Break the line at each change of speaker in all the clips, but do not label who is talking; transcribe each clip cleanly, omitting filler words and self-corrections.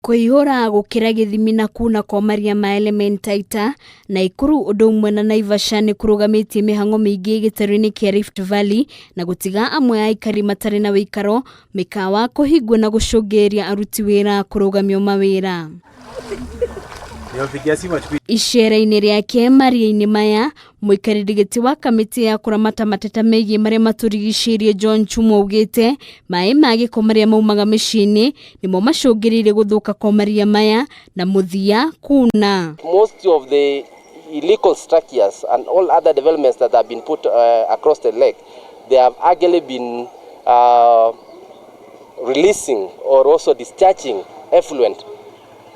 Kũihũra gũkĩra gĩthimi na kuna kwa maria ma Elementaita, Naikuru ũndũ ũmwe na Naivasha nĩ kũrũgamĩtie mĩhang'o mĩingĩ gĩtarũ-inĩ kĩa Rift Valley na gũtiga amwe a aikari matarĩ na wĩikaro, mĩkawa kũhingwo na gũcũngĩrĩria aruti wĩra kũrũgamio mawĩra. Icera-inĩ rĩake maria-inĩ maya, mũikarĩri gĩtĩ wa kamĩtĩ ya kũramata mateta megiĩ marĩa matũrigicĩirie John Chumo augĩte maĩ ma gĩko marĩa maumaga mĩciĩ-inĩ nĩmo macũngĩrĩirie gũthũka kwa maria maya na mũthia kuna.
Most of the illegal structures and all other developments that have been put across the lake, they have actually been releasing or also discharging effluent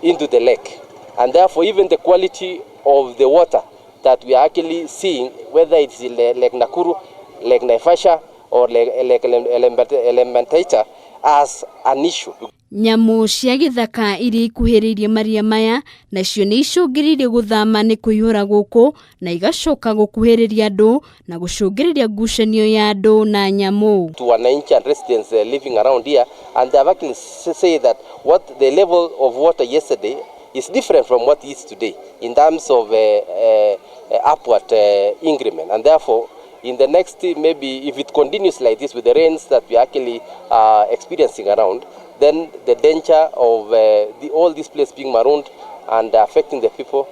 into the lake. And therefore, even the quality of the water that we are actually seeing, whether it's in Lake Nakuru, Lake Naivasha, or Lake Elementaita, as an issue.
Nyamũ cia gĩthaka iria ikuhĩrĩirie maria maya nacio nĩ icũngĩrĩirie gũthama nĩ kũihũra gũkũ na igacoka gũkuhĩrĩria andũ na gũcũngĩrĩria ngucanio ya andũ na nyamũ.
To wananchi and residents living around here, and they have actually say that what the level of water yesterday is different from what is today in terms of upward increment, and therefore in the next, maybe if it continues like this with the rains that we are actually experiencing around, then the danger of all this place being marooned and affecting the people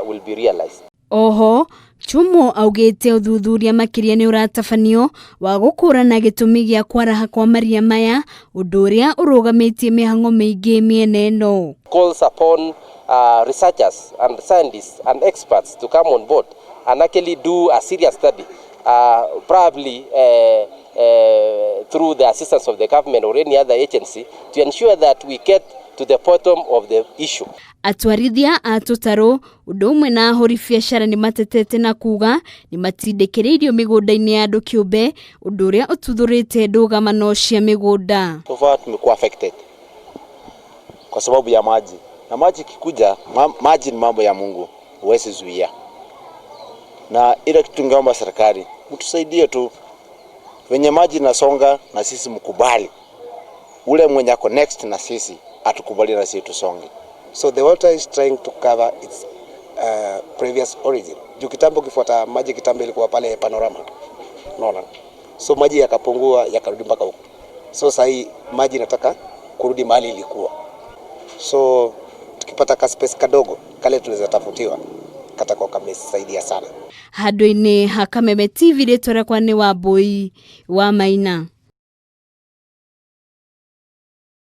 will be realized.
Oho, Chumo augĩte ũthuthuria makĩria nĩ ũratabanio wa gũkũrana gĩtũmi gĩa kwaraha kwa maria maya, ũndũ ũrĩa ũrũgamĩtie mĩhang'o mĩingĩ mĩena ĩno.
Calls upon researchers and scientists and experts to come on board and actually do a serious study, probably through the assistance of the government or any other agency, to ensure that we get to the bottom of the issue.
Atwarithia a tũtarũ ũndũ ũmwe na ahũri biacara nĩ matetete na kuga nĩ matindĩkĩrĩirio mĩgũnda-inĩ ya andũ kĩũmbe, ũndũ ũrĩa ũtuthũrĩte ndũgamano cia mĩgũnda.
So far tumekuwa affected kwa sababu ya maji, na maji ikikuja, maji ni mambo ya Mungu, huwezi zuia. Na ile kitu tungeomba serikali mtusaidie tu, venye maji nasonga na sisi mkubali, ule mwenye ako next na sisi atukubali na sisi tusonge.
So the water is trying to cover its previous origin. Juu kitambo ukifuata maji kitambo ilikuwa pale Panorama. Unaona? So maji yakapungua yakarudi mpaka huko. So sasa hii maji inataka kurudi mahali ilikuwa. So tukipata ka space kadogo kale tunaweza tafutiwa katakuwa kamesaidia sana.
Handũ-inĩ ha Kameme TV, rĩtwa rĩakwa nĩ Wambui wa Maina.